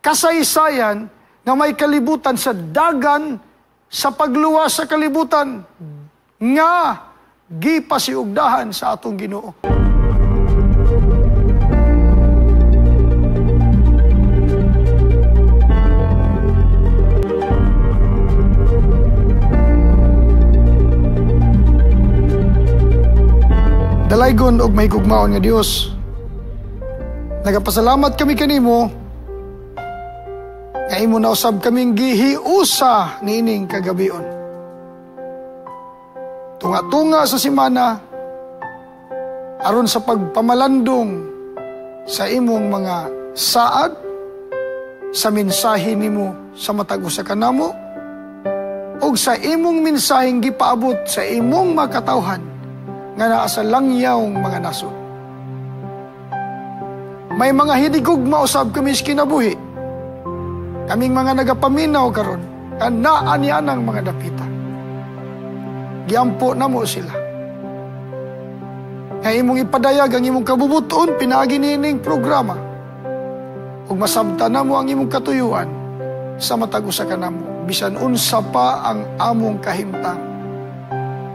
Kasaysayan nga may kalibutan sa dagan sa pagluwas sa kalibutan nga gipasiugdahan sa atong Ginoo. Dalaygon og mahigugmaon nga Dios, nagapasalamat kami kanimo nga imo nausab kaming gihiusa niining kagabion. Tunga-tunga sa simana aron sa pagpamalandong sa imong mga saad sa mensahe nimo sa matag usa kanamo ug sa imong mensaheng gipaabot sa imong makatawhan nga naa sa langyawng mga nasod. May mga hinigugma usab kami sa kinabuhi. Kaming mga nagapaminaw karon, kanaa niya ang mga dapita. Giampo namo sila. Nga imong ipadayag ang imong kabubuton pinaagi niining programa. Ug masabta namo ang imong katuyuan sa matag usa kanamo, bisan unsa pa ang among kahimtang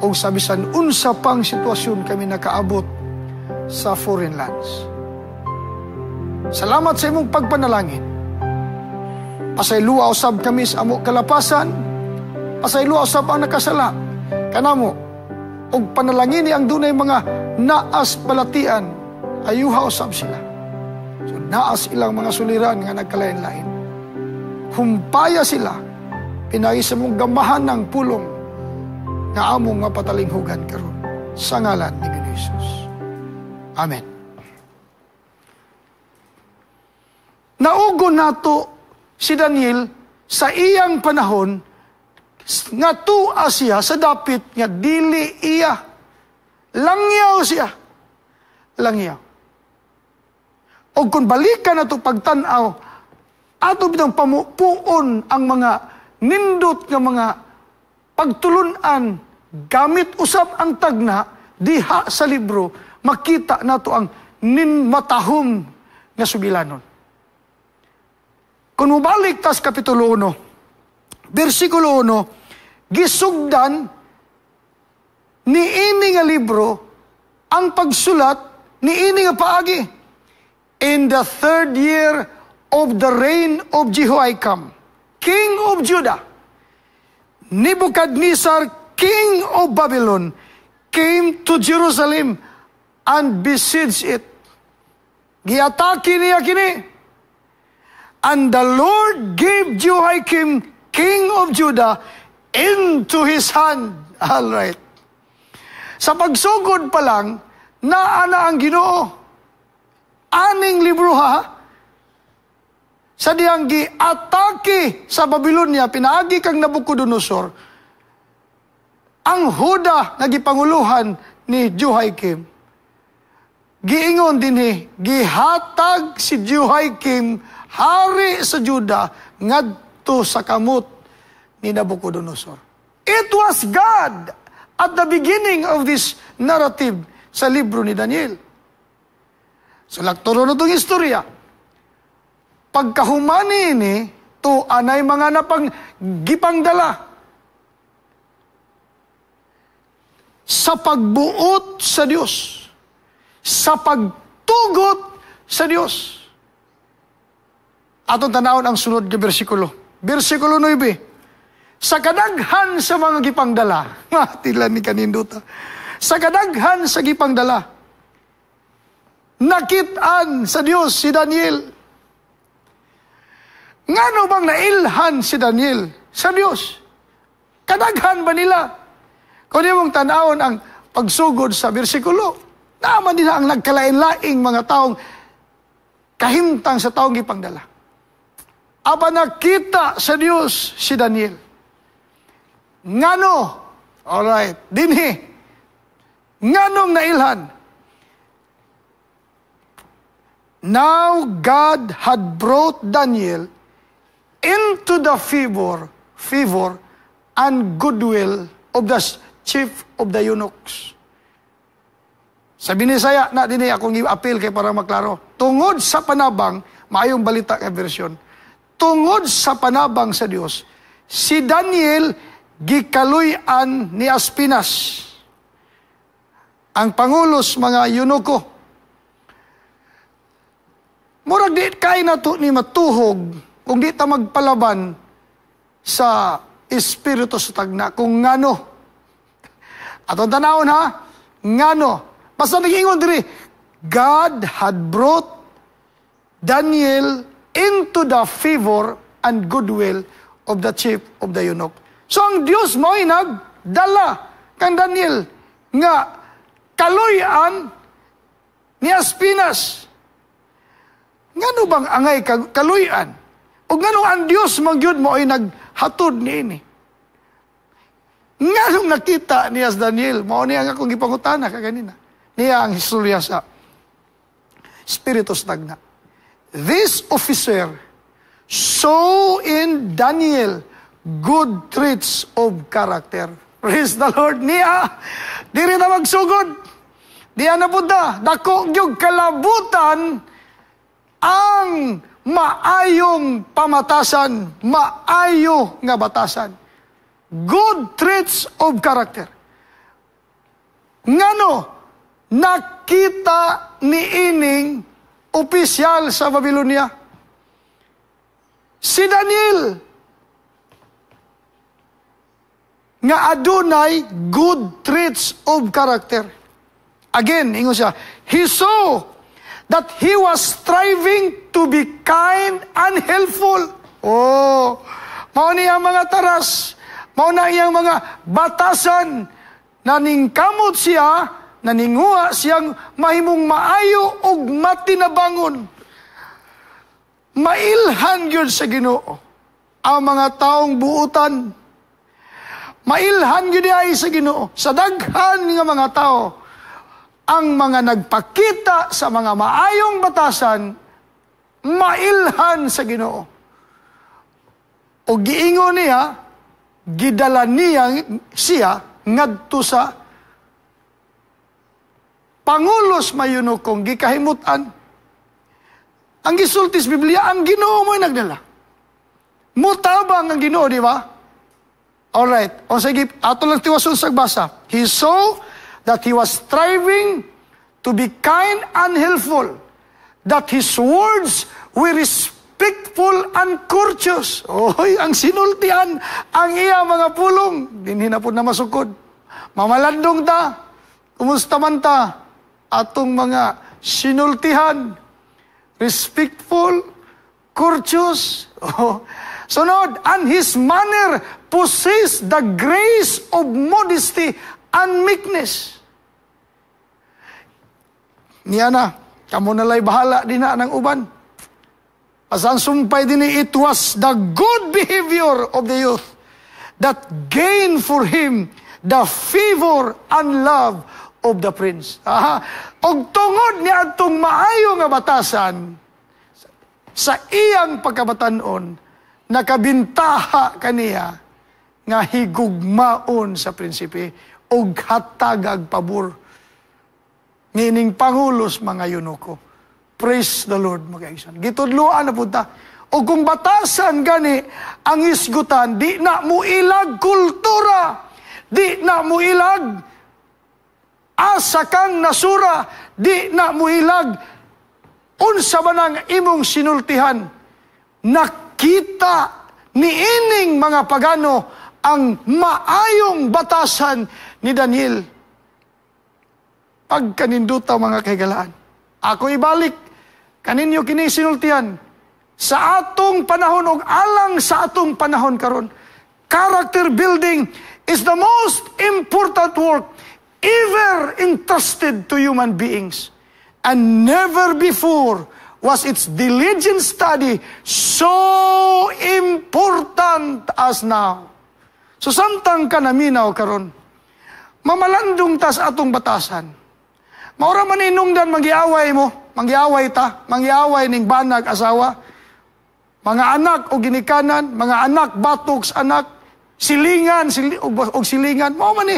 o sa bisan unsa pang sitwasyon kami nakaabot sa foreign lands. Salamat sa imong pagpanalangin. Pasayloa usab kami sa amo kalapasan, pasayloa usab ang nakasala kanamo, ug panalangini ang dunay mga naas balatian, ayuha usab sila. So naas ilang mga suliran nga nagkalain-lain. Humpaya sila pinaagi sa mong gamahan ng pulong nga among mapatalinghugan karon sa ngalan ni Jesus. Amen. Naugo nato si Daniel sa iyang panahon nga tua siya sa dapit nga dili iya. Langyaw siya. Langyaw. O kung balikan nato pagtan-aw, ato bitang pamupuon ang mga nindot nga mga pagtulunan gamit usab ang tagna diha sa libro, makita nato ang ninmatahom nga sugilanon. Kung mubalik tas Kapitulo 1, versikulo 1, gisugdan niini nga libro ang pagsulat niini nga paagi. In the third year of the reign of Jehoiakim, king of Judah, Nebuchadnezzar, king of Babylon, came to Jerusalem and besieged it. Giatake niya kini. And the Lord gave Jehoiakim, king of Judah, into his hand. All right. Sa pagsugod pa lang, naa na ang Ginoo. Aning libro ha? Sa diyang giatake sa Babylonia, pinaagi kang Nabucodonosor, ang Huda nga gipanguluhan ni Jehoiakim. Giingon dinhi, gihatag si Jehoiakim, hari sa Juda, ngadto sa kamot ni Nabucodonosor. It was God at the beginning of this narrative sa libro ni Daniel. So, laktoro na itong istorya. Pagkahumani ini, to anay mga napang gipangdala sa pagbuot sa Dios, sa pagtugot sa Dios. Atong tanawon ang sunod nga bersikulo. Bersikulo 9. Sa kadaghan sa mga gipangdala, matila ni kaninduta. Sa kadaghan sa gipangdala, nakit-an sa Dios si Daniel. Ngano bang nailhan si Daniel sa Dios? Kadaghan ba nila? Kung di mong tanawon ang pagsugod sa bersikulo, naman nila ang nagkalain-laing mga taong kahimtang sa taong gipangdala. Aba nakita sa Dios si Daniel. Ngano? Alright, dinhi. Nganong nailhan? Now God had brought Daniel into the favor and goodwill of the chief of the eunuchs. Sa Binisaya, na dinhi akong i-appeal kay para maklaro. Tungod sa panabang, maayong balita nga version. Tungod sa panabang sa Dios, si Daniel gikaluy-an ni Aspinas, ang pangulos mga eunuko. Murag di kay nato ni matuhog kung di ta magpalaban sa espiritu sa tagna kung ngano. Atong tanawon ha, ngano. Basta nag-ingon diri, God had brought Daniel into the favor and goodwill of the chief of the eunuch. So ang Dios mo ay nagdala kang Daniel nga kaluy-an ni Aspinas. Ngano bang angay kaluy-an? O ngano ang Dios man gyud mo ay naghatod niini? Nganong nakita niya sa Daniel? Mao niya ang akong gipangutana kaganina. Niya ang istorya sa Espiritu sa tagna. This officer saw in Daniel good traits of character. Praise the Lord niya. Diri na magsugod. Diya na punta. Dako gyud kalabutan ang maayong pamatasan, maayo nga batasan. Good traits of character. Ngano nakita ni ining opisyal sa Babylonia? Si Daniel nga adunay good traits of character. Again, ingon siya, he saw that he was striving to be kind and helpful. Oh, mao ni ang mga taras, mao na iyang mga batasan, naningkamot siya, naninguha siyang mahimong maayo ug matinabangon. Mailhan gyud sa Ginoo ang mga taong buutan. Mailhan gyud ay sa Ginoo sa daghan nga mga tao ang mga nagpakita sa mga maayong batasan, mailhan sa Ginoo. O giingon niya, gidala niya siya ngadto sa pangulos mayunukong gikahimutan. Ang gisulti sa Biblia, ang Ginoo mo'y nagdala. Mutabang ang Ginoo, di ba? Alright. O sige, ato lang tiwason sa basa. He saw that he was striving to be kind and helpful, that his words were respectful and courteous. Oy, ang sinultian, ang iya mga pulong, dinhi na po na masukod. Mamalandong ta, kumusta man ta, atong mga sinultihan, respectful, courteous. Oh. Sunod, and his manner possessed the grace of modesty and meekness. Niya na, kamo nalay bahala din na ng uban. Asan sumpay din it was the good behavior of the youth that gained for him the favor and love of the prince. Aha. Og tungod ni adtong maayo nga batasan sa iyang pagkabatanon, nakabintaha kaniya nga higugmaon sa prinsipe og hatagag pabor niining pangulos mga eunuko. Praise the Lord, mga igsoon. Gitudloan na punta. O kung batasan gani ang isgutan, di na mo ilag kultura, di na mo ilag asa kang nasura, di na mo ilag unsa ba nang imong sinultihan. Nakita niining mga pagano ang maayong batasan ni Daniel. Pagkaninduta, mga kahigalaan. Ako ibalik kaninyo kini sinultihan sa atong panahon og alang sa atong panahon karon. Character building is the most important work ever entrusted to human beings. And never before was its diligent study so important as now. So samtang ka naminaw karon, mamalandong tas atong batasan. Maura man inungdan manggiaway mo, manggiaway ta, manggiaway ning banag asawa, mga anak o ginikanan, mga anak batok sa anak, silingan og silingan, mao man ni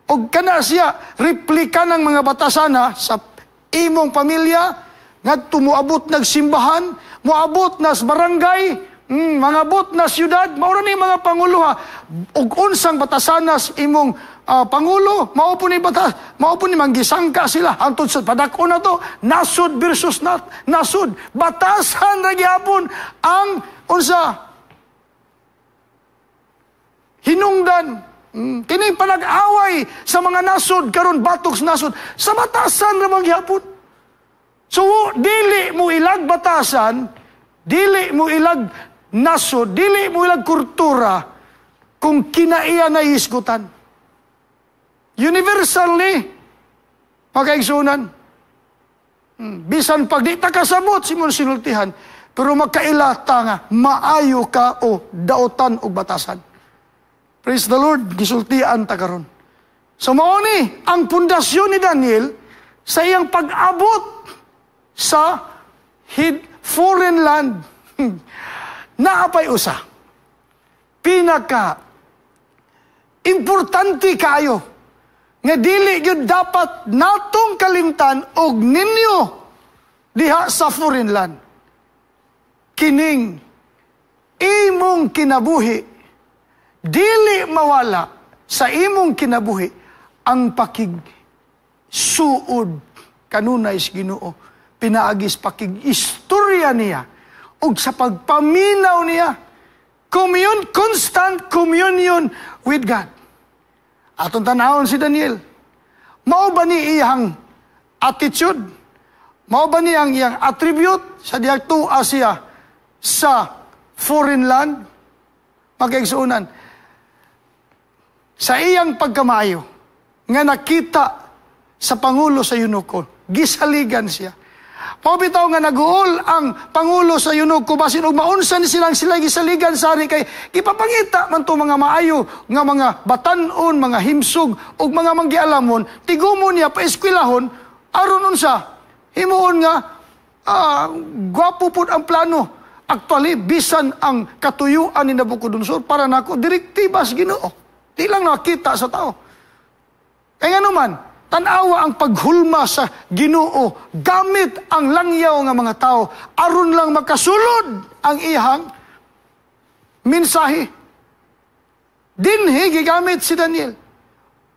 og kana siya replika ng mga batasan ha, sa imong pamilya ngadto moabot nagsimbahan, moabot nas barangay, Mga bot na syudad, mao ni mga pangulo ha. Ug unsang batasanas imong pangulo, mao po ni batas, mao po ni manggisangka sila hangtod sa padak-on na to, nasod versus not, nasod. Batasan ra gihapon ang unsa hinungdan. Kining panag-away sa mga nasod karon, batok sa nasod, sa batasan ra man gihapon. So dili mo ilag batasan, dili mo ilag nasod, dili mo ilag kultura kung kinaiya na hisgutan. Universal ni pagkaigsunan. Bisan pag di ta kasabot simon sinultihan, pero makaila ta nga maayo ka o daotan og batasan. Praise the Lord, gisultian ta karon. So mao ni ang pundasyon ni Daniel sa iyang pag-abot sa foreign land. Naapay usa. Pinaka importante kaayo nga dili gyud dapat natong kalimtan og ninyo diha sa foreign land. Kining imong kinabuhi, dili mawala sa imong kinabuhi ang pakigsuod kanunay sa Ginoo pinaagis pakig-istorya niya ug sa pagpaminaw niya, constant communion with God. Atong tanawon si Daniel. Mao ba ni iyang attitude? Mao ba ni ang iyang attribute sa dihang tuwa siya sa foreign land? Pagkaigsuunan, sa iyang pagkamaayo nga nakita sa pangulo sa eunuko, gisaligan siya. Mao bitaw nga naguol ang pangulo sa eunuko basin og maunsa ni silang sila gisaligan sa hari, kay gipapangita man to mga maayo nga mga batan-on, mga himsog ug mga manggialamon, tigumo niya paeskwelahon aron unsa himuon nga gwapo pud ang plano. Actually, bisan ang katuyuan ni Nabucodonosor, para nako direktiba sa Ginoo. Di lang nakita sa tao. Kaya nga naman, tanawa ang paghulma sa Ginoo gamit ang langyaw nga mga tao aron lang makasulod ang iyang mensahe. Dinhi gigamit si Daniel.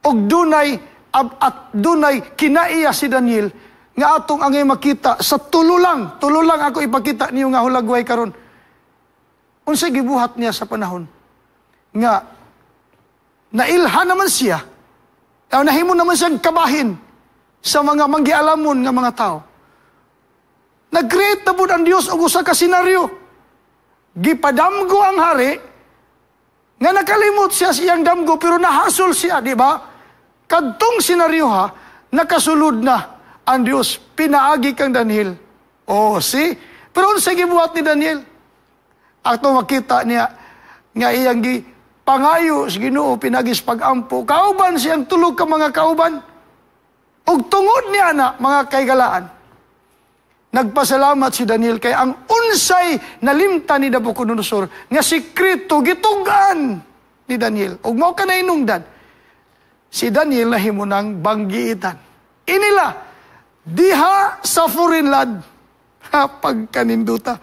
Og dunay at dunay kinaiya si Daniel nga atong angay makita sa tulo lang. Tulo lang ako ipakita niyo nga hulagway karon. Unsay gibuhat niya sa panahon nga nailhan naman siya, nahimo naman siyang kabahin sa mga manggialamon nga mga tao? Nag-create na pud ang Dios og usa ka senaryo. Gipadamgo ang hari nga nakalimot siya sa iyang damgo, pero nahasol siya, di ba? Kadtong senaryo ha, nakasulod na ang Dios pinaagi kang Daniel. Oh, see? Pero unsay gibuhat ni Daniel? Ato makita niya nga iyang gi pangayo sa Ginoo pinagis pag-ampo. Kauban siyang tulog ka mga kauban. Ug tungod niya na mga kaigalaan, nagpasalamat si Daniel kay ang unsay nalimtan ni Nabucodonosor nga sekreto gitug-an ni Daniel. Ug mao ka na inungdan. Si Daniel nahimo ng banggiitan. Inila diha sa foreign land. Pagkaninduta.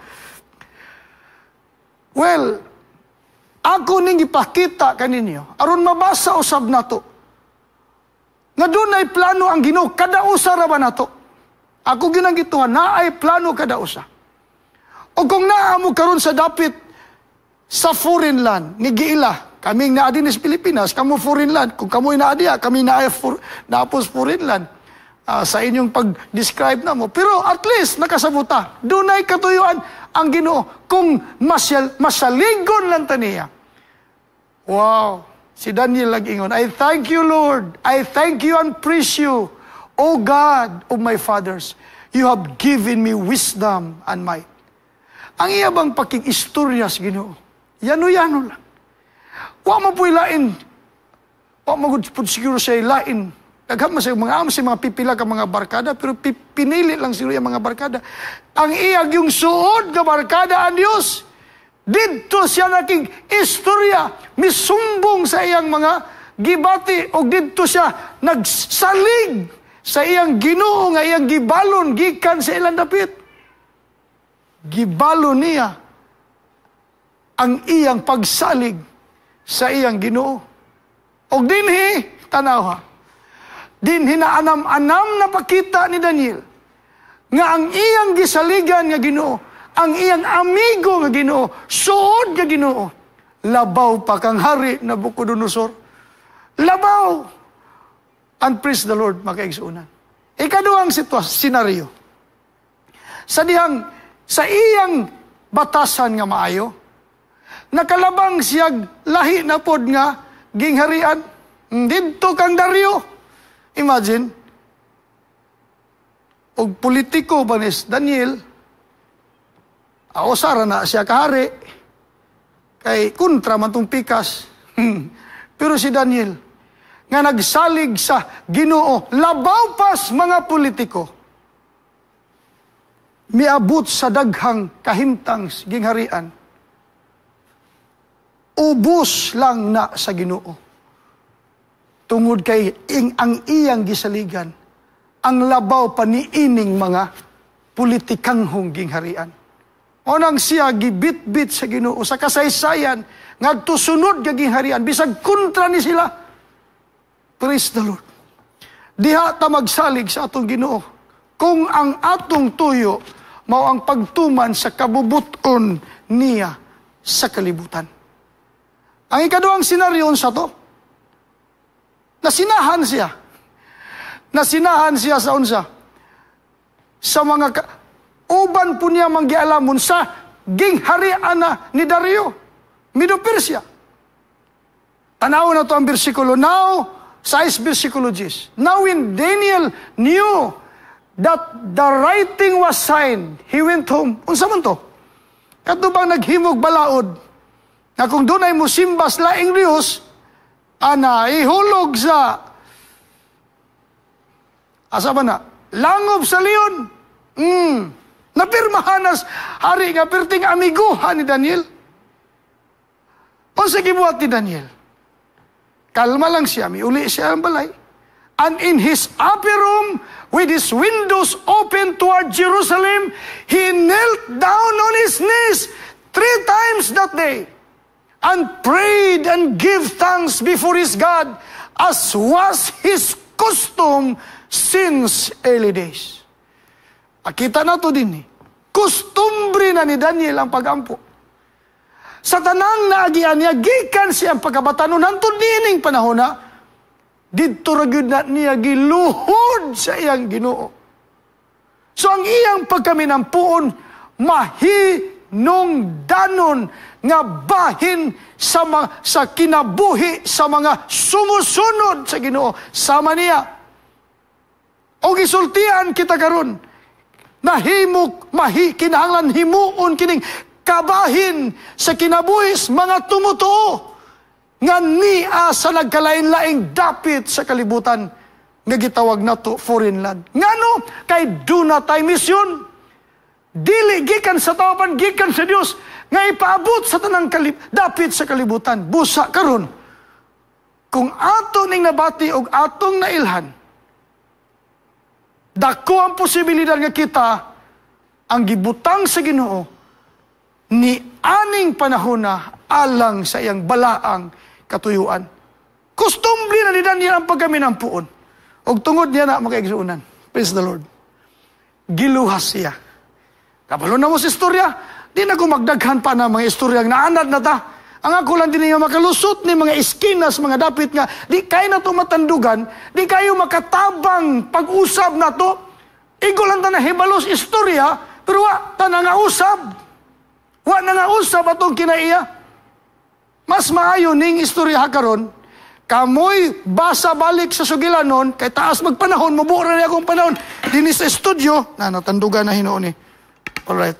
Well, ako ning ipakita kaninyo aron mabasa usab nato nga dunay plano ang Ginoo kada usa ra ba nato. Ako ginang gituhan, naay plano kada usa. O kung naa mo karon sa dapit sa foreign land, ni giila, kaming naa din sa Pilipinas, kamo foreign land, kung kamoy naa diya, kami naa for, naapos foreign land, sa inyong pag-describe na mo. Pero at least nakasabuta, dunay katuyuan ang Ginoo kung masaligon lang ta niya. Wow! Si Daniel nag-ingon, "I thank you, Lord. I thank you and praise you, O God of my fathers. You have given me wisdom and might." Ang iya bang pakig-istorya sa Ginoo? Yano-yano lang. Wa mo po'y lain. Wa mo gud siguro siya lain. Daghan man sa mga amo sa mga pipila ka mga barkada, pero pinili lang siguro yung mga barkada. Ang iyag yung suod nga barkada ang Dios. Didto siya naking istorya, misumbong sa iyang mga gibati, og didto siya nagsalig sa iyang Ginoo nga iyang gibalon gikan sa ilang dapit. Gibalon niya Ang iyang pagsalig sa iyang Ginoo. Og dinhi, tanaw ha, dinhi na anam-anam na pakita ni Daniel nga ang iyang gisaligan nga Ginoo, ang iyang amigo nga Ginoo, suod nga Ginoo, labaw pa kang hari Nabucodonosor. Labaw! And praise the Lord, mga kaigsuonan. Ikaduhang sitwasyon, senaryo. Sa dihang, sa iyang batasan nga maayo, nakalabang siyag lahi na pod nga gingharian. Didto kang Dario. Imagine, og politiko ba ni Daniel, usara na siya kahari, kay kontra man tong pikas. Pero si Daniel, nga nagsalig sa Ginoo, labaw pas mga politiko, miabot sa daghang kahimtang gingharian, ubos lang na sa Ginoo. Tungod kay ang iyang gisaligan, ang labaw pa niining mga politikanghong gingharian. Onang siya gibitbit sa Ginoo sa kasaysayan ngadto sunod nga gingharian, bisag kontra ni sila. Praise the Lord. Diha ta magsalig sa atong Ginoo kung ang atong tuyo mao ang pagtuman sa kabubuton niya sa kalibutan. Ang ikaduhang senaryo sa to, nasinahan siya. Nasinahan siya sa unsa? Sa mga uban po niya manggialamon sa gingharian na ni Dario, Medo Persia. Tanaw na to ang bersikulo. Now, 6 bersikulo 10. Now when Daniel knew that the writing was signed, he went home. Unsa man to? Kadto bang naghimog balaod na kung dunay musimbas laing Diyos, ana, ihulog sa asa ba na? Langob sa leon. Napirmahan na hari nga perting amiguhan ni Daniel. Unsa gibuhat ni Daniel? Kalma lang siya, miuli siya ang balay. And in his upper room, with his windows open toward Jerusalem, he knelt down on his knees three times that day and prayed and gave thanks before his God, as was his custom since early days. Akita na to din eh. Kustumbre na ni Daniel ang pagampo. Sa tanang naagian niya, gikan siyang pagkabatanon, hantod niining panahon na, didto ra gyud na niya giluhod sa iyang Ginoo. So ang iyang pagkaminampuon, mahinungdanon nga bahin sa kinabuhi sa mga sumusunod sa Ginoo. Sama niya. O gisultian kita karon, nahimok, kinahanglan himuon kining kabahin sa kinabuhi mga tumutuo nga nia sa nagkalain-laing dapit sa kalibutan nga gitawag nato foreign land. Ngano? Kay duna tay misyon. Dili gikan sa tawapan, gikan sa Dios nga ipaabot sa tanang dapit sa kalibutan. Busa karon kung ato ning nabati og atong nailhan, dako ang posibilidad nga kita ang gibutang sa Ginoo ni aning panahon na alang sa iyang balaang katuyuan. Kustumbre na ni Daniel ang pagkaminampuon. Og tungod niya na, mga kaigsuonan, praise the Lord, giluhas siya. Kabalo na mo sa istorya, di na ko magdaghan pa na mga istoryang naanad na ta. Ang ako lang din nga makalusot ni mga eskinas, mga dapit nga, di kayo na to matandugan, di kayo makatabang pag-usab na to. Igo lang ta na hibalos istorya, pero wa ta na nga usab. Wa na nga usab atong kinaiya. Mas maayo ning istorya karon, kamoy basa balik sa sugilanon, kay taas magpanahon, mubuo na niya akong panahon. Dini sa studio, na natandugan na hinuon ni. Alright.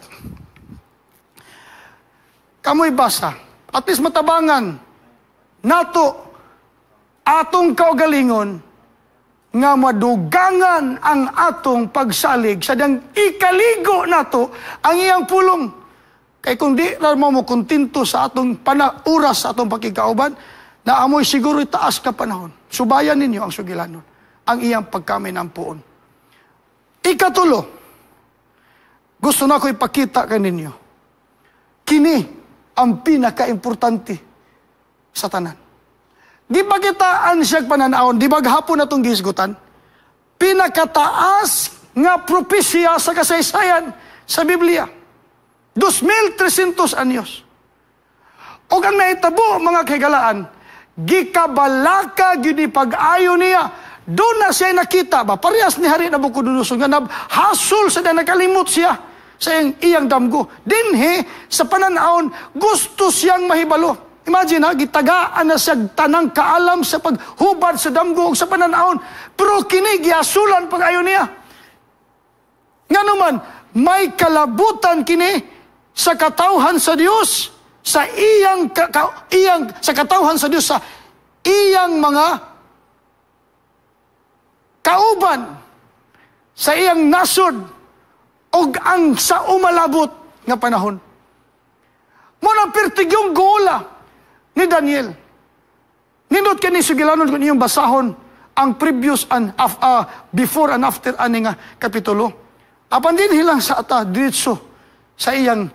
Kamoy basa. At least matabangan nato atong kaugalingon nga madugangan ang atong pagsalig sa diyang ikaligo nato ang iyang pulong. Kay kung di ra mo kontento sa atong oras sa atong pakigkauban, na amoy siguro itaas ka panahon. Subayan ninyo ang sugilanon, ang iyang pagkaminampuon. Ikatulo, gusto na ko ipakita kaninyo. Kini Ang pinaka-importante sa tanan. Gipakitaan siya pananawon, di ba gahapon atong gihisgutan? Pinakataas nga propesya sa kasaysayan sa Biblia. 2,300 anyos. O ang nahitabo, mga kahigalaan, gikabalaka gyud pag-ayo niya. Doon na siya nakita ba? Parehas ni Hari Nabucodonosor nga hasol sa nakalimot siya sa iyang damgo. Dinhi sa pananawon, gusto siyang mahibalo. Imagine ha, gitagaan na siya tanang kaalam sa paghubad sa damgo ug sa pananawon. Pero kini giasulan pag-ayo niya. Nga naman, may kalabutan kini sa katawhan sa Dios, sa iyang, ka, ka, iyang sa katawhan sa Dios, sa iyang mga kauban, sa iyang nasod, ug ang sa umalabot nga panahon. Mao na pertigyong gola ni Daniel. Nindot kini sugilanon kung inyong basahon ang previous and before and after ani nga kapitulo. Apan din hilang sa ata diretso sa iyang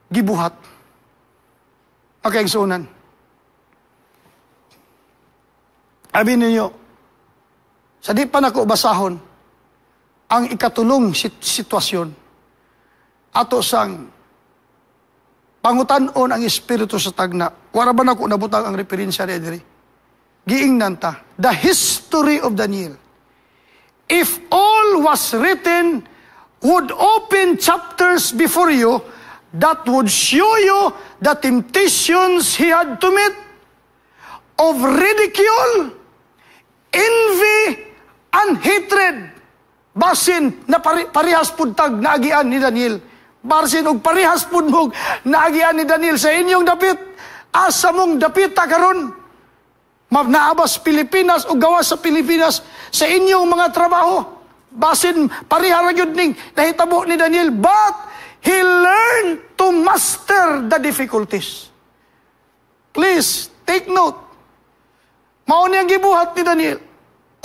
gibuhat. Okay, igsuonan. Abi ninyo, sa di pa nako basahon ang ikatulong sitwasyon, ato sang pangutan-on ang espiritu sa tagna. Wala ba nako nabutang ang referensya diri? Giingnan ta, the history of Daniel. If all was written, would open chapters before you that would show you the temptations he had to meet of ridicule, envy, and hatred. Basin na parehas pud tag naagian ni Daniel. Basin og parehas pud mo naagian ni Daniel sa inyong dapit. Asa mong dapita karon? Naabas Pilipinas o gawas sa Pilipinas sa inyong mga trabaho. Basin pareha ra gyud ning nahitabo ni Daniel, but he learned to master the difficulties. Please take note. Mao ni ang gibuhat ni Daniel.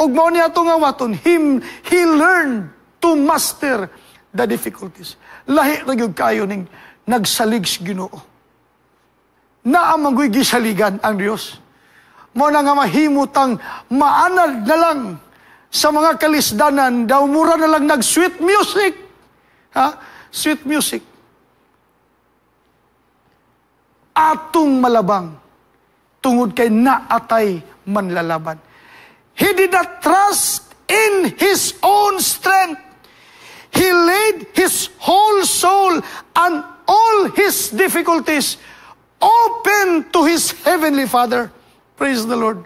Og mao niya ato nga waton, he learned to master the difficulties. Lahi ra gyud kayo ning nagsalig sa Ginoo. Naa man guy gisaligan ang Dios. Mao na nga mahimutang maanad na lang sa mga kalisdanan, daw mura na lang nag-sweet music. Ha? Sweet music. Atong malabang tungod kay naatay manlalaban. He did not trust in his own strength. He laid his whole soul and all his difficulties open to his heavenly Father. Praise the Lord.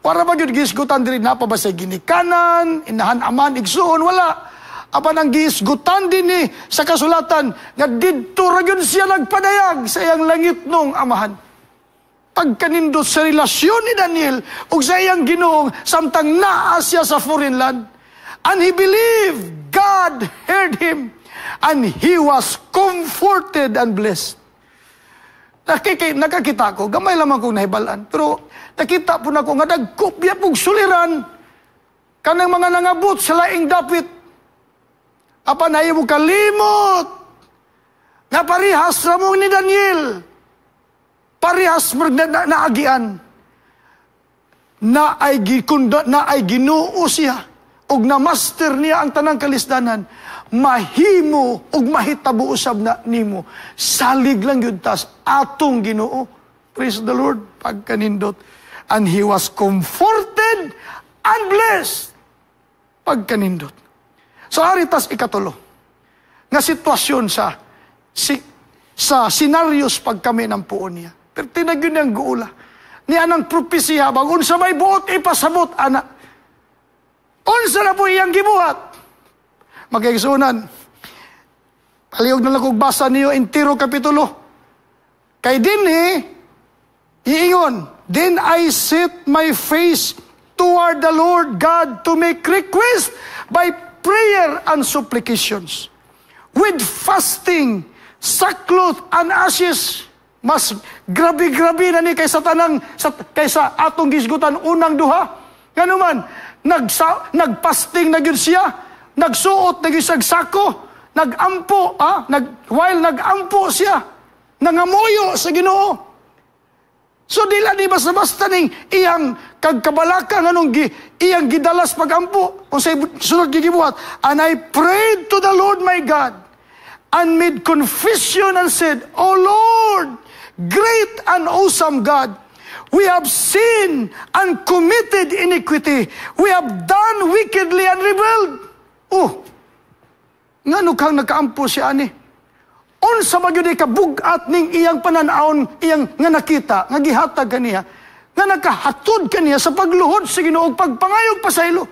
Wala ba gyud gisgutan diri na pa ba sa ginikanan, inahan aman, igsuon, wala. Apan ang gisgutan dinhi sa kasulatan nga didto ra gyud siya nagpadayag sa iyang langit nung amahan. Pagkanindot sa relasyon ni Daniel ug sa iyang Ginoo samtang naa siya sa foreign land. And he believed God heard him and he was comforted and blessed. Nakakita ko, gamay lamang kong nahibalan, pero nakita po na ko nga dagko biya pong suliran kanang mga nangabot sa laing dapit. Apan ayaw mo kalimot nga parihas ra mo ni Daniel. Parihas mo naagian. Na ay gikunda, na ay Ginoo siya ug na master niya ang tanang kalisdanan. Mahimo ug mahitabo usab na nimo. Salig lang yun tas atong Ginoo. Praise the Lord. Pagkanindot. And he was comforted and blessed. Pagkanindot. So ari tas ikatulo nga sitwasyon sa senaryos pagkami ng puon niya. Pero tinagyun niyang guula. Niya nang propesiya, bag unsa may buot ipasabot, ana. Unsa na po iyang gibuhat? Magkaigsunan, palihog na lang kong basa niyo entero kapitulo. Kay dinhi, iingon, "Then I set my face toward the Lord God to make request by prayer and supplications, with fasting, sackcloth, and ashes." Mas grabe-grabe na ni kaysa tanang, kaysa atong gisgutan unang duha. Nganuman, nagpasting na gyud siya, nagsuot na gyud siya sako, nagampo, while nagampo siya, Nangamuyo sa Ginoo. So dila di basta-basta ning iyang kagkabalaka nganong iyang gidalas pagampo. Kung sa sunod gigibuhat, "And I prayed to the Lord my God and made confession and said, 'O Lord, great and awesome God, we have sinned and committed iniquity. We have done wickedly and rebelled.'" Oh, ngano kang nakaampo siya ani? Unsa ba gyud kabugat ning iyang pananawon, iyang nga nakita, nga gihatag kaniya, nga nakahatod kaniya sa pagluhod sa Ginoo, pagpangayog pasaylo?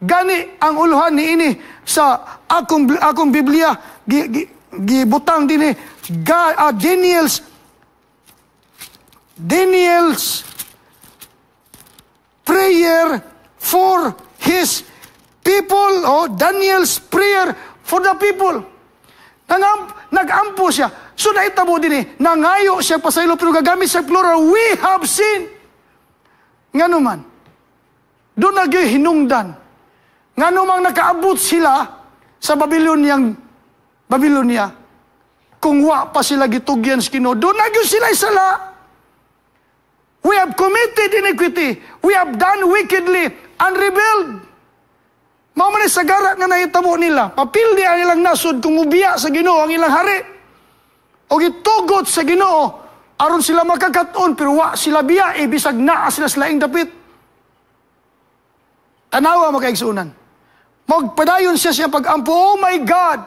Gani ang uluhan ni ini sa akong Biblia gibutang dinhi Daniel's prayer for his people o Daniel's prayer for the people. Nagampo siya. So naitabo din eh, nangayo siya pasaylo pero gagamit sa plural, "We have sinned." Ngano man, doon na hinungdan. Ngano mang nakaabot sila sa Babylonia, kung wa pa sila gitugyan sa Ginoo, doon na sila sala. "We have committed iniquity. We have done wickedly and rebelled." Mao man sagara nga nahitabo nila. Papildi ang ilang nasod kung mubiya sa Ginoo ang ilang hari. O gitugot sa Ginoo aron sila makakaton, pero wa sila biya eh, bisag naa sila sa laing dapit. Tanawa, mga kaigsuonan. Magpadayon siya siya pag-ampo, "Oh my God,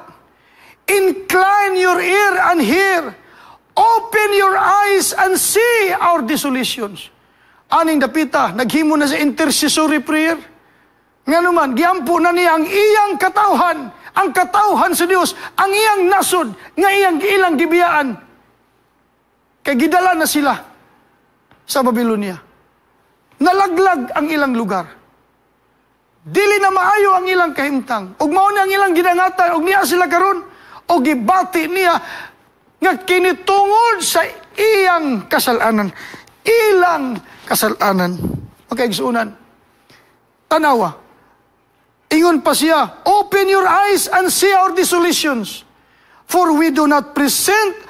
incline your ear and hear. Open your eyes and see our desolations." Aning dapita, naghimo na sa intercessory prayer. Nga naman, giampo na niya ang iyang katawhan, ang katawhan sa Dios, ang iyang nasod, nga iyang ilang gibiyaan. Kay gidala na sila sa Babylonia. Nalaglag ang ilang lugar. Dili na maayo ang ilang kahimtang. Ug mao ni ang ilang gidangatan, ug niya sila karon, og gibati niya nga kinitungod sa iyang kasalanan. Ilang kasalanan. Mga kaigsuonan. Tanawa. Ingon pa siya, "Open your eyes and see our desolations. For we do not present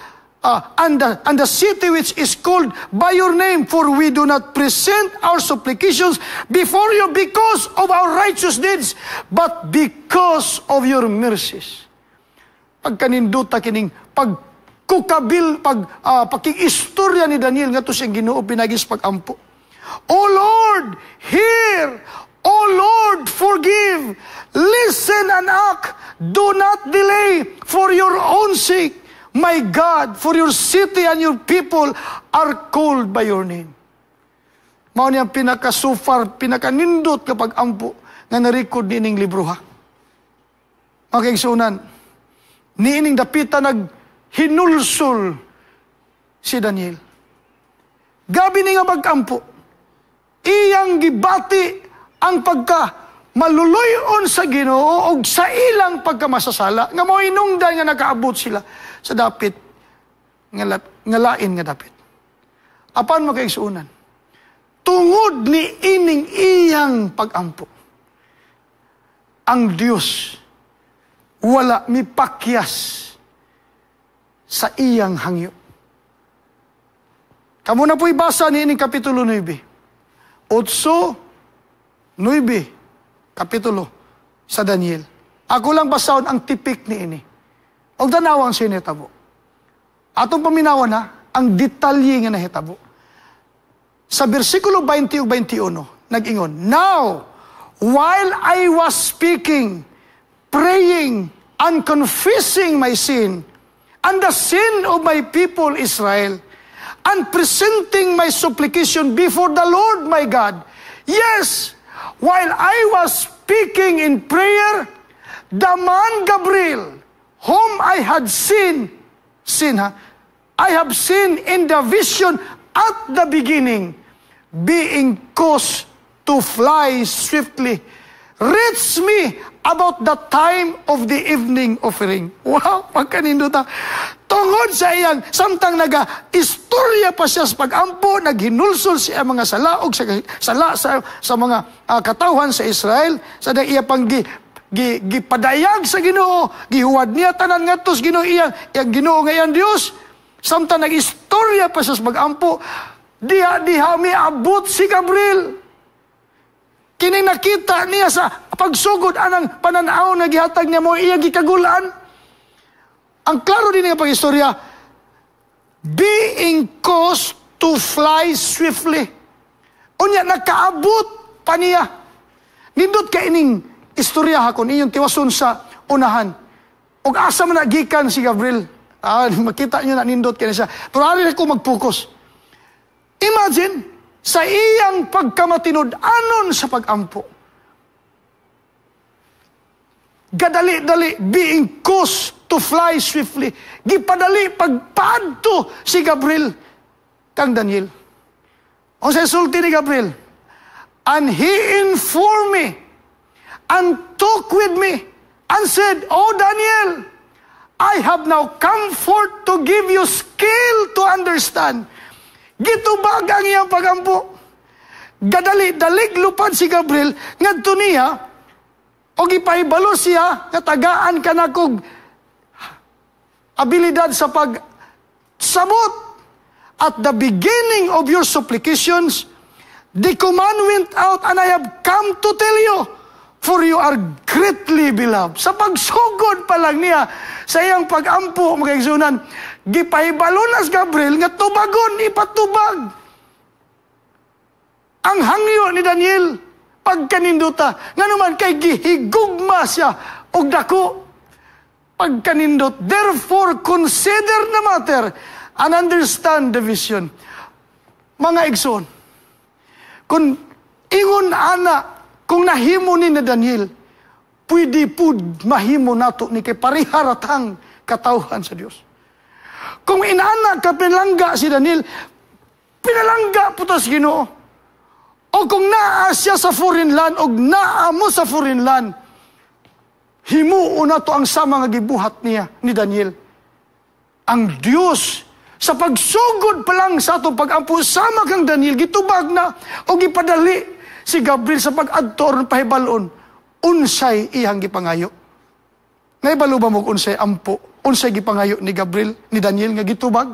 and the city which is called by your name, for we do not present our supplications before you because of our righteous deeds, but because of your mercies." Pagkaninduta kining pagkukabil, pakig-istorya ni Daniel ngadto siyang Ginoo pinaagi sa pagampo. "O Lord, hear! O Lord, forgive! Listen and act! Do not delay for your own sake, my God, for your city and your people are called by your name." Mao niya pinaka-sufar, pinakanindot kapag ampo nga narecord niining libro ha. Mga kaigsuonan, niining dapita naghinulsol si Daniel. Gabi ni nga magampo, iyang gibati ang pagka maluluyon sa Ginoo og sa ilang pagkamasasala nga mao hinungdan nga nakaabot sila sa dapit nga lain nga dapit. Apan, mga kaigsuonan, tungod ni ining iyang pagampo, ang Dios wala mipakyas sa iyang hangyo. Kamo na po'y basa ni ining kapitulo 9. 8, 9, kapitulo sa Daniel. Ako lang basahon ang tipik ni ini. Og tanawang sinitabo. Atong paminawan na ang detalye nga nahitabo. Sa bersikulo 20 ug 21, nag-ingon, "Now, while I was speaking, praying, and confessing my sin, and the sin of my people Israel, and presenting my supplication before the Lord my God, yes, while I was speaking in prayer, the man Gabriel, whom I had seen," sin ha, "I have seen in the vision at the beginning, being caused to fly swiftly, reached me about the time of the evening offering." Wow, pagkaninduta. Tungod sa iyang, samtang naga istorya pa siya sa pag-ampo, naghinulsol siya mga sala og sa, sala sa mga katawhan sa Israel, sa iya pang gipadayag sa Ginoo, gihuwad niya tanan ngadto sa Ginoo iyang Ginoo nga iyang Dios. Samtang nag-istorya pa siya sa pag-ampo, diha-diha miabot si Gabriel. Kining nakita niya sa pagsugod anang pananaw na gihatag niya mo iya gikagulaan. Ang klaro din nga pag-istorya, being caused to fly swiftly. Unya, nakaabot pa niya. Nindot ka ining istorya ha, kung inyong tiwason sa unahan. Og asa man na gikan si Gabriel? Ah, makita niyo na nindot kini siya. Pero ari ko mag-focus. Imagine, sa iyang pagkamatinud-anon sa pag-ampo, gadali-dali, being caused to fly swiftly. Gipadali pagpaadto si Gabriel kang Daniel. O sa sulti ni Gabriel, "And he informed me and talked with me and said, 'O Daniel, I have now come forth to give you skill to understand.'" Gitubag ang iyang pagampo. Gadali, dalig lupad si Gabriel, ngadto niya, o gipahibalo siya, nga tagaan ka na kog abilidad sa pagsabot. "At the beginning of your supplications, the command went out and I have come to tell you, for you are greatly beloved." Sa pagsugod pa lang niya, sa iyang pagampo, mga igsunan, gipahibalo na si Gabriel nga tubagon, ipatubag ang hangyo ni Daniel pagkaninduta. Nga naman kay gihigugma siya og dako pagkanindot. "Therefore, consider the matter and understand the vision." Mga igsoon, kung ingon ana, kung nahimo ni na Daniel, pwede pud mahimo nato ni kay pariharatang katawhan sa Dios. Kung inana ka pinalangga si Daniel, pinalangga po ta sa Ginoo. O kung naa siya sa foreign land o naa mo sa foreign land, himuon na to ang sama nga gibuhat niya ni Daniel. Ang Dios sa pagsugod pa lang sa atong pag-ampo sama kang Daniel, gitubag na o gipadali si Gabriel sa pag-adto aron pahibalon unsay iyang gipangayo. Naibalo ba mo unsay ampo, unsay gipangayo ni Gabriel, ni Daniel nga gitubag?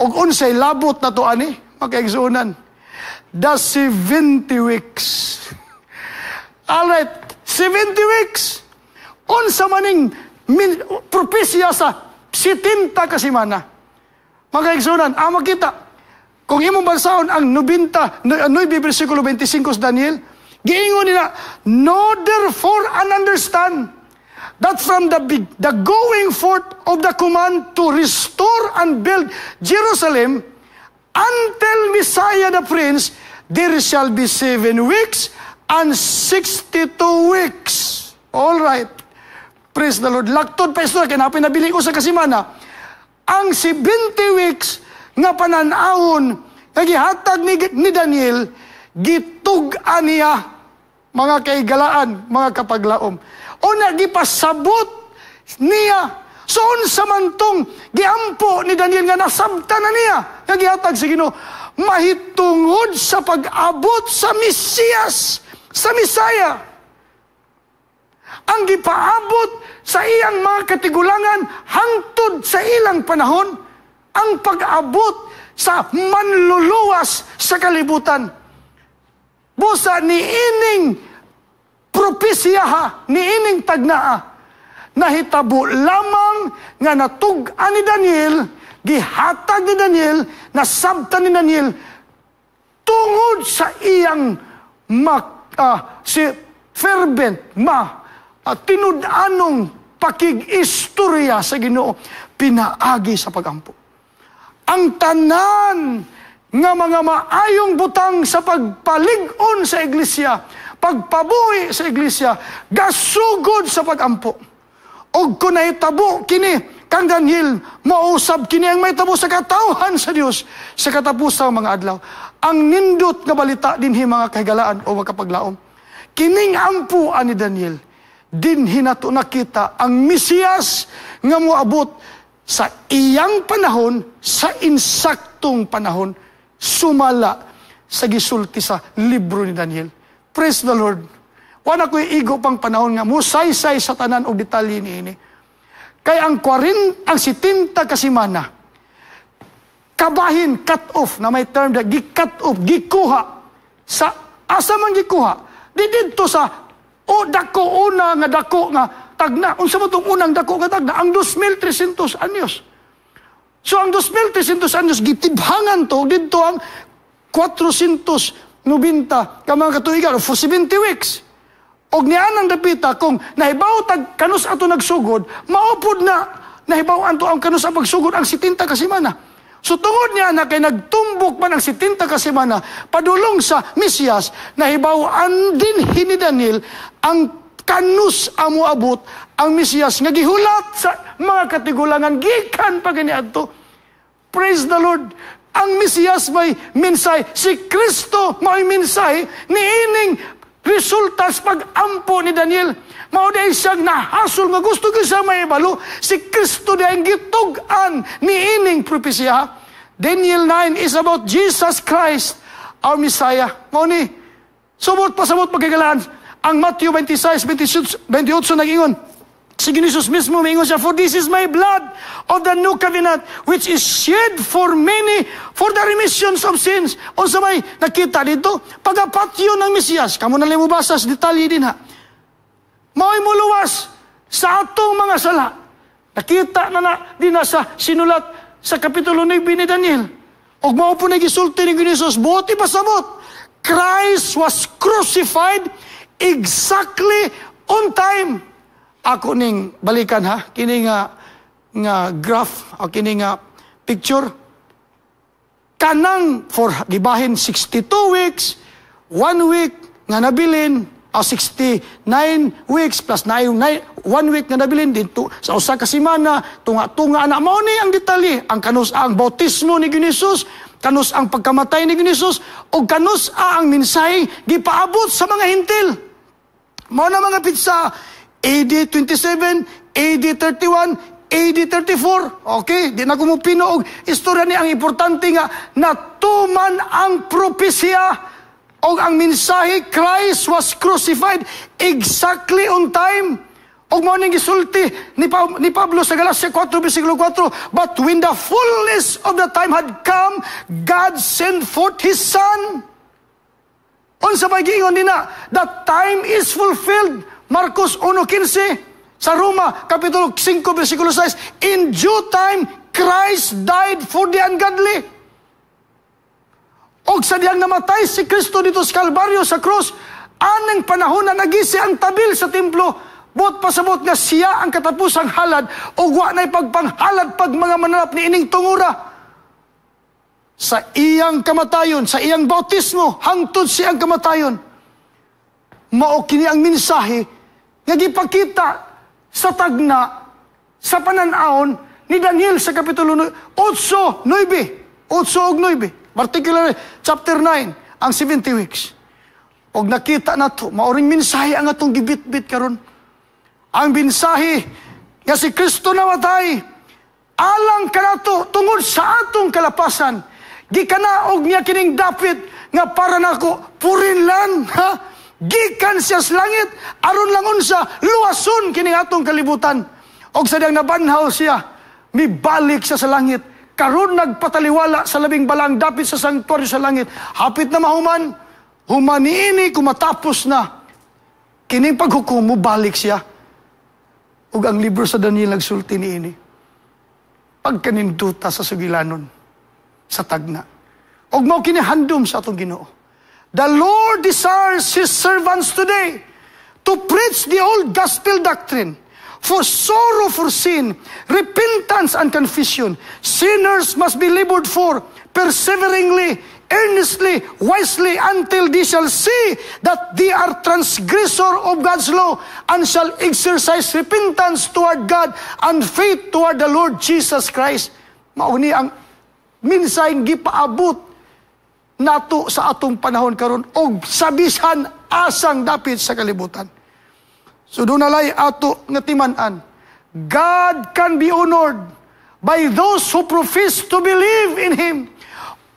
Og unsay labot na to ani, mga kaigsuonan? The 70 weeks. Alright, 70 weeks. Unsa maning propesya sa 70 ka semana? Mga kaigsuonan, ang makita, kung imong basaon ang 99 versikulo 25 sa Daniel, giingon nila, "Know therefore and understand that from the going forth of the command to restore and build Jerusalem until Messiah the Prince, there shall be 7 weeks and 62 weeks." All right. Praise the Lord. Laktod pa istorya, kaya nabili ko sa kasimana. Ang 70 weeks nga pananawon nga gihatag ni Daniel, gitug-an niya, mga kaigalaan, mga kapaglaom. Una, gipasabot niya. So, unsa man tong giampo ni Daniel nga nasabta na niya, nga gihatag sa Ginoo, mahitungod sa pag-abot sa Mesiyas, sa Misaya. Ang gipaabot sa iyang mga katigulangan hangtod sa ilang panahon, ang pag-abot sa manluluwas sa kalibutan. Busa ni ining propesyaha, ni ining tagnaa, nahitabo lamang nga natug-an ni Daniel, gihatag ni Daniel, nasabtan ni Daniel, tungod sa iyang si fervent, tinud-anong pakig-istorya sa Ginoo, pinaagi sa pagampo. Ang tanan nga mga maayong butang sa pagpalig-on sa iglesia, pagpabuhi sa iglesia, gasugod sa pagampo. Og kung nahitabo kini kang Daniel, mausab kini ang mahitabo sa katawhan sa Dios sa katapusang mga adlaw. Ang nindot nga balita dinhi, mga kahigalaan o makapaglaom, kining ampuan ni Daniel, dinhi nato nakita ang Mesiyas nga moabot sa iyang panahon, sa insaktong panahon, sumala sa gisulti sa libro ni Daniel. Praise the Lord. Wala ko'y igo pang panahon nga musaysay sa tanan og detalye niini. Kay ang 40, ang 70 kasimana, kabahin cut off na may term na gi-cut off, gikuha sa asa man gikuha? Di didto sa o dako, una nga dako nga tagna. Unsa mo tong unang dako nga tagna? Ang 2300 anyos. So ang 2300 anyos gitibhangan to didto ang 490 ka mga katuigan, for 70 weeks. Og nianang dapita, kung nahibaw tag kanus ato nagsugod, maupod na nahibaw anto ang kanus ang pagsugod ang 70 ka semana. So tungod niya na kay nagtumbok man ang 70 ka semana padulong sa Mesiyas, nahibaw-an din ni Daniel ang kanus amo abot ang Mesiyas nga gihulat sa mga katigulangan gikan pa kaniadto. Praise the Lord. Ang Mesiyas may mensahe, si Kristo may mensahe niining resulta sa pag-ampo ni Daniel. Mao diay siyang nahasol nga gusto ko siya mahibalo. Si Kristo di ang gitug-an niining propesya. Daniel 9 is about Jesus Christ, our Messiah. Mao ni, sumot pasabot pagkagalaan. Ang Matthew 26, 28, 28 nag-ingon, si Jesus mismo mingon siya, "For this is my blood of the new covenant, which is shed for many for the remissions of sins." Unsa may nakita dito? Pagapatyo ng Mesiyas, kamo na lang mo basa sa detalye din ha. Mao'y muluwas sa atong mga sala. Nakita na na din na sa sinulat sa Kapitulo 9 ni Daniel. Og mao po na gisulti ni Jesus, buot ipasabot, Christ was crucified exactly on time. Ako ning balikan ha, kini nga nga graph o kini nga picture, kanang for gibahin 62 weeks, 1 week nga nabilin o 69 weeks plus 9, 9 1 week nga nabilin dito sa usa ka semana, tunga-tunga na. Mao ni ang detalye ang kanus ang bautismo ni Jesus, kanus ang pagkamatay ni Jesus, ug kanus ang mensahe gipaabot sa mga Hentil. Mao na mga petsa AD 27, AD 31, AD 34. Okay, di na ko mo pino og istorya ni. Ang importante nga natuman ang propesya og ang mensahe, Christ was crucified exactly on time. Og mao ning gisulti ni Pablo sa Galacia 4 versikulo 4, "But when the fullness of the time had come, God sent forth His Son." Unsa may giingon dinha? The time is fulfilled. Marcos 1:15. Sa Roma, Kapitulo 5, versikulo 6, "In due time, Christ died for the ungodly." Og sa diyang namatay si Kristo dito sa Kalbaryo sa krus, anang panahon na nagisi ang tabil sa templo, buot pasabot nga siya ang katapusang halad ug wa na'y pagpanghalad pag mga mananap ni ining tungura. Sa iyang kamatayon, sa iyang bautismo, hangtod siyang kamatayon, mao kini ang mensahe nga gipakita sa tagna sa panan-awon ni Daniel sa Kapitulo 8, 9, 8 ug 9, particularly chapter 9, ang 70 weeks. Og nakita nato, maoring mensahe ang atong gibitbit karon. Ang mensahe nga si Kristo namatay alang kanato tungod sa atong kalapasan. Gikanaog niya kining dapit nga para nako purinlan, ha? Gikan siya sa langit aron lang unsa? Luwason kining atong kalibutan. Og sa diyang nabanhaw siya, mibalik siya sa langit. Karon nagpataliwala sa labing balang dapit sa sanktuaryo sa langit. Hapit na mahuman, humaniini kumatapos na kining paghukom, mo balik siya. Ug ang libro sa Daniel nagsulti niini. Pagkaninduta sa sugilanon sa tagna. Og mao kini handom sa atong Ginoo. The Lord desires His servants today to preach the old gospel doctrine for sorrow for sin, repentance and confession. Sinners must be labored for perseveringly, earnestly, wisely, until they shall see that they are transgressor of God's law and shall exercise repentance toward God and faith toward the Lord Jesus Christ. Mauni ang minsaheng gipaabot nato sa atong panahon karon og sa bisan asang dapit sa kalibutan. So doon nalay ato nga timan-an. God can be honored by those who profess to believe in Him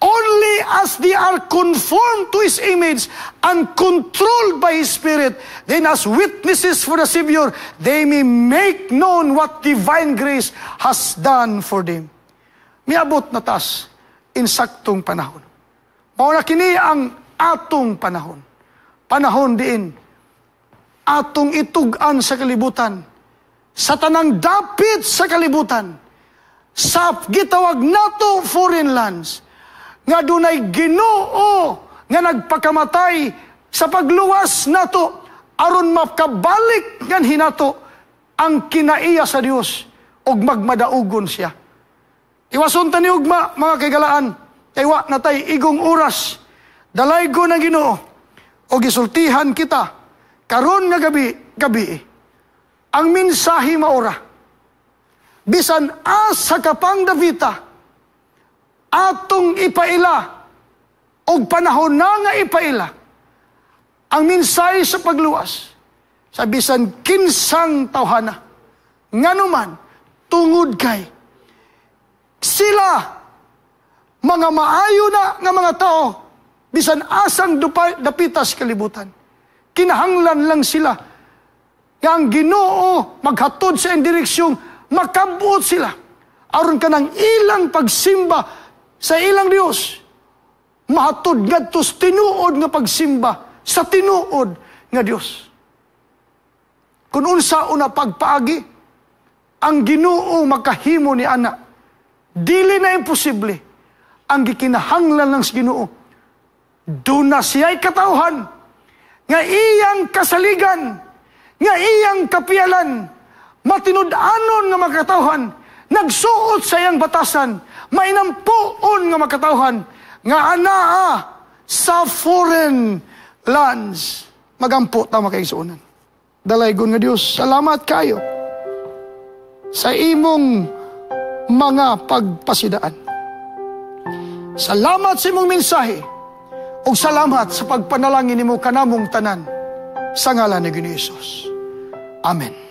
only as as they are conformed to His image and controlled by His Spirit, then as witnesses for the Savior, they may make known what divine grace has done for them. Miabot na tas insaktong panahon. Mao na kini ang atong panahon. Panahon diin atong itug-an sa kalibutan, sa tanang dapit sa kalibutan, sa gitawag nato foreign lands, nga dunay Ginoo nga nagpakamatay sa pagluwas nato aron makabalik nganhi nato ang kinaiya sa Dios ug magmadaugon siya. Iwason ta ni ugma, mga kaigalaan, kay wa na tay igong oras. Dalaygon ang Ginoo og gisultihan kita karon nga gabi. Ang mensahe maura. Bisan asa ka pang dapita, atong ipaila og panahon na nga ipaila ang mensahe sa pagluwas sa bisan kinsang tawhana, nganuman tungod kay sila mga maayo na nga mga tao bisan asang dapitas kalibutan. Kinahanglan lang sila nga ang Ginoo maghatod sa direksyon, makabot sila aron kanang ilang pagsimba sa ilang Dios mahatod ngadto sa tinuod nga pagsimba sa tinuod nga Dios. Kung unsa una pagpaagi, ang Ginoo makahimo ni ana. Dili na imposible. Ang gikinahanglan lang sa Ginoo, duna siya'y katawhan nga iyang kasaligan, nga iyang kapiyalan, matinud-anon nga makatawhan, nagsuot sa iyang batasan, mainampuon nga makatawhan, nga anaa sa foreign lands. Magampo ta, mga kaigsuonan. Dalaygon nga Dios, salamat kayo sa imong mga pagpasidaan. Salamat sa imong mensahe ug salamat sa pagpanalangin nimo kanamong tanan sa ngalan ni Ginoo Hesus. Amen.